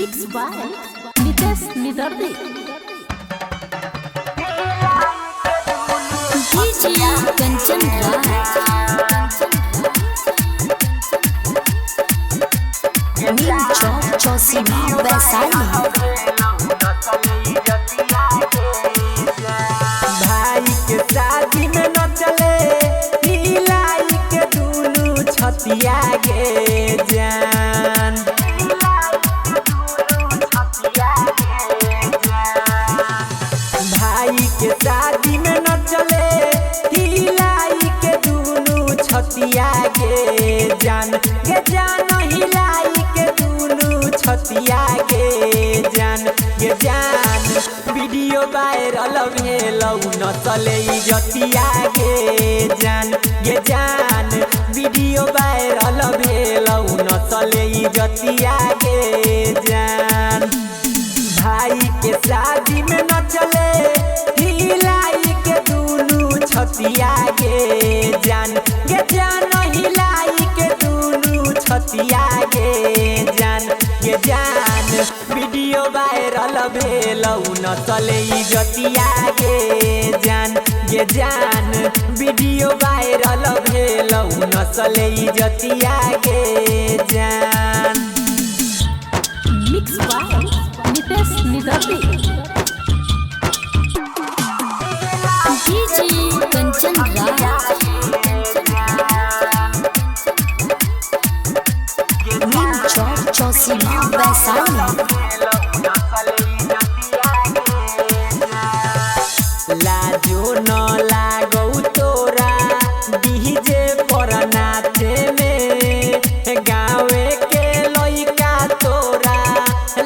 Mix by Nitesh Nidardi. DJ Kanchan Raj. Neem Chowk Chausima Vaishali. भाई के शादी में न चले हिलाई के दुनू छतिया गे जान। भाई के शादी में न चले हिलाई के दुनू छतिया गे जान, गे जान हिलाई के दुनू छतिया गे जान, गे जान। वीडियो वायरल भेलौ न चले इजतिया गे जान, गे जान। वीडियो वायरल भेलौ न चले इजतिया गे जान। भाई के शादी में न चले हिलाई के दुनू छतिया गे जान, गे जान हिलाई के दुनू छतिया गे जान, गे जान। वीडियो वायरल भेलौ न चले इजतिया गे जान, गे जान। वीडियो वायरल भेलौ न चले इजतिया गे जान। Mix by Nitesh Nidardi. DJ Kanchan Raj. Neem Chowk Chausima Vaishali. लाजो न लागौ तोरा डीजे पर नाचे में, गावे के लइका तोरा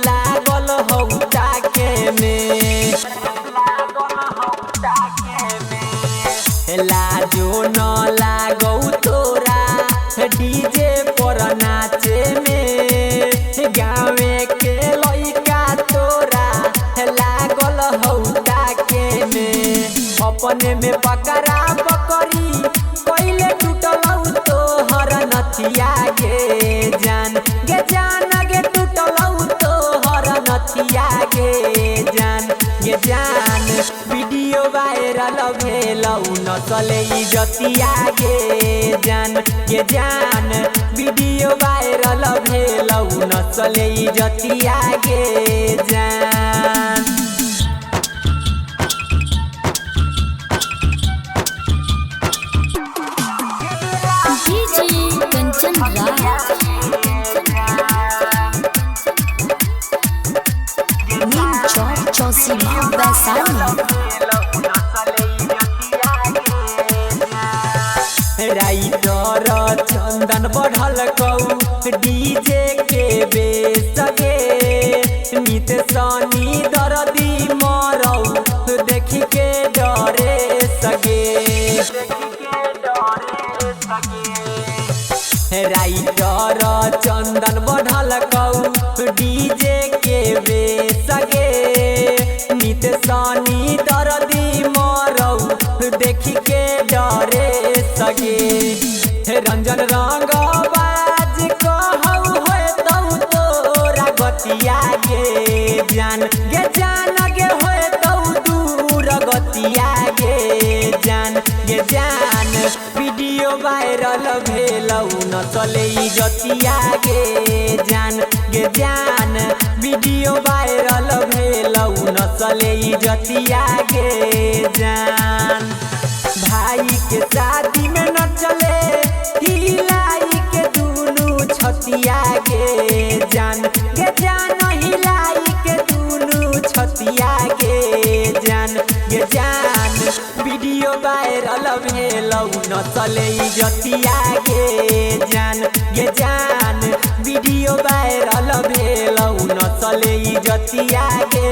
लागल हौ ताके में। लाजो न लागौ तोरा डीजे पर नाचे में, गावे के लइका तोरा लागल हौ ताके में। अपने में बकरा बकरी पहिले टूटलौ तोहर नथिया गे जान, गे जान गे टूटलौ तोहर नथिया गे जान, गे जान। वीडियो वायरल भेलौ न चले इजतिया गे जान, गे जान। वीडियो वायरल भेलौ न चले इजतिया गे जान। DJ Kanchan Raj. Neem Chowk Chausima Vaishali. Writer Chandan बढ़ल कौ डीजे के बेस गे, नित सनी दर्दी मरौ देखी के डरे सगे। राइटर चंदन बढ़ल कौ डीजे के बेस गे, नित सनी दर्दी मरौ देखी के डरे सगे। रंजन रंग बाज कहौ होतौ तोरा गतिया गे जान, गे जान गे होतौ दूर गतिया गे जान, गे जान। वीडियो वायरल भेलौ न चले इजतिया गे जान, गे जान। वीडियो वायरल भेलौ न चले इजतिया गे जान। भाई के शादी में न चले हिलाई के दुनू छतिया गे जान, गे जान हिलाई के दुनू छतिया गे जान, गे जान। वीडियो वायरल भेलौ न चले इजतिया गे जान, गे जान। वीडियो वायरल भेलौ न चले इजतिया गे